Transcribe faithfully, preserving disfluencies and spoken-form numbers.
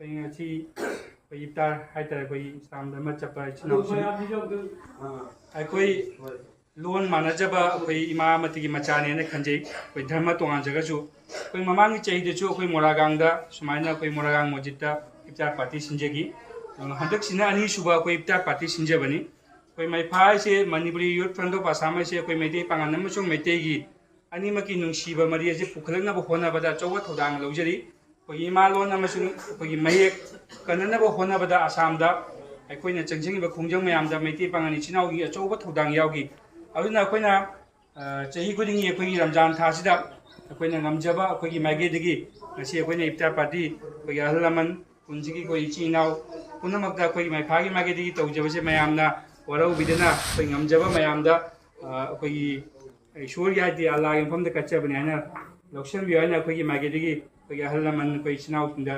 ꯉꯁꯤ ꯑꯩꯈꯣꯏ ꯏꯐꯇꯥꯔ ꯍꯥꯏꯇꯥꯔꯦ, ꯑꯩꯈꯣꯏ ꯏꯁꯂꯥꯝ ꯙꯔꯃ ꯆꯠꯄ ꯏꯆꯤꯟ ꯏꯅꯥꯎꯁꯤꯡ, ꯑꯩꯈꯣꯏ ꯂꯣꯟ ꯃꯥꯟꯅꯖꯕ ꯑꯩꯈꯣꯏ ꯏꯃꯥ ꯑꯃꯠꯇꯒꯤ ꯃꯆꯥꯅꯦꯅ ꯈꯟꯖꯩ꯫ ꯑꯩꯈꯣꯏ ꯙꯔꯃ ꯇꯣꯉꯥꯟꯖꯒꯁꯨ, ꯑꯩꯈꯣꯏ ꯃꯃꯥꯡꯒꯤ ꯆꯍꯤꯗꯁꯨ ꯑꯩꯈꯣꯏ ꯃꯣꯔꯥꯒꯥꯡꯗ ꯁꯨꯃꯥꯏꯅ ꯑꯩꯈꯣꯏ ꯃꯣꯔꯥꯒꯥꯡ ꯃꯁꯖꯤꯠꯇ ꯏꯐꯇꯥꯔ ꯄꯥꯔꯇꯤ ꯁꯤꯟꯖꯈꯤ꯫ ꯑꯗꯨꯅ ꯍꯟꯗꯛꯁꯤꯅ ꯑꯅꯤꯁꯨꯕ ꯑꯩꯈꯣꯏ ꯏꯐꯇꯥꯔ ꯄꯥꯔꯇꯤ ꯁꯤꯟꯖꯕꯅꯤ꯫ ꯑꯩꯈꯣꯏ ꯃꯩꯐꯥ ꯍꯥꯏꯁꯦ, ꯃꯅꯤꯄꯨꯔꯤ ꯌꯨꯠ ꯐ꯭ꯔꯟꯠ ꯑꯣꯐ ꯑꯁꯥꯝ ꯍꯥꯏꯁꯦ, ꯑꯩꯈꯣꯏ ꯃꯩꯇꯩ ꯄꯥꯉꯜ ꯑꯃꯁꯨꯡ ꯃꯩꯇꯩꯒꯤ ꯑꯅꯤꯃꯛꯀꯤ ꯅꯨꯡꯁꯤꯕ ꯃꯔꯤ ꯑꯁꯤ ꯄꯨꯈꯠꯂꯛꯅꯕ ꯍꯣꯠꯅꯕꯗ ꯑꯆꯧꯕ ꯊꯧꯗꯥꯡ ꯂꯧꯖꯔꯤ꯫ ꯑꯩꯈꯣꯏꯒꯤ ꯏꯃꯥ ꯂꯣꯟ ꯑꯃꯁꯨꯡ ꯑꯩꯈꯣꯏꯒꯤ ꯃꯌꯦꯛ ꯀꯟꯅꯅꯕ ꯍꯣꯠꯅꯕꯗ ꯑꯁꯥꯝꯗ ꯑꯩꯈꯣꯏꯅ ꯆꯪꯁꯤꯟꯈꯤꯕ ꯈꯣꯡꯖꯪ ꯃꯌꯥꯝꯗ ꯃꯩꯇꯩ ꯄꯥꯉꯜ ꯏꯆꯤꯟ ꯏꯅꯥꯎꯒꯤ ꯑꯆꯧꯕ ꯊꯧꯗꯥꯡ ꯌꯥꯎꯈꯤ꯫ ꯑꯗꯨꯅ ꯑꯩꯈꯣꯏꯅ, ꯑ, ꯆꯍꯤ ꯈꯨꯗꯤꯡꯒꯤ ꯑꯩꯈꯣꯏꯒꯤ ꯔꯝꯖꯥꯟ ꯊꯥꯁꯤꯗ ꯑꯩꯈꯣꯏꯅ ꯉꯝꯖꯕ ꯑꯩꯈꯣꯏꯒꯤ ꯃꯥꯏꯀꯩꯗꯒꯤ ꯉꯁꯤ ꯑꯩꯈꯣꯏꯅ ꯏꯐꯇꯥꯔ ꯄꯥꯔꯇꯤ, ꯑꯩꯈꯣꯏꯒꯤ ꯑꯍꯜ ꯂꯃꯟ, ꯈꯨꯟꯁꯤꯒꯤ ꯑꯩꯈꯣꯏ ꯏꯆꯤꯟ ꯏꯅꯥꯎ ꯄꯨꯝꯅꯃꯛꯇ ꯑꯩꯈꯣꯏꯒꯤ ꯃꯩꯐꯥꯒꯤ ꯃꯥꯏꯀꯩꯗꯒꯤ ꯇꯧꯖꯕꯁꯦ ꯃꯌꯥꯝꯅ ꯋꯥꯔꯧꯕꯤꯗꯅ ꯑꯩꯈꯣꯏ ꯉꯝꯖꯕ ꯃꯌꯥꯝꯗ, ꯑ, ꯑꯩꯈꯣꯏꯒꯤ ꯏꯁꯣꯔꯒꯤ ꯍꯥꯏꯗꯤ ꯑꯜꯂꯥꯒꯤ ꯃꯐꯝꯗ ꯀꯠꯆꯕꯅꯤ ꯍꯥꯏꯅ ꯂꯧꯁꯤꯟꯕꯤꯌꯨ ꯍꯥꯏꯅ ꯑꯩꯈꯣꯏꯒꯤ ꯃꯥꯏꯀꯩꯗꯒꯤ ꯑꯩꯈꯣꯏꯒꯤ ꯑꯍꯜ ꯂꯃꯟ ꯑꯩꯈꯣꯏ ꯏꯆꯤꯟ ꯏꯅꯥꯎꯁꯤꯡꯗ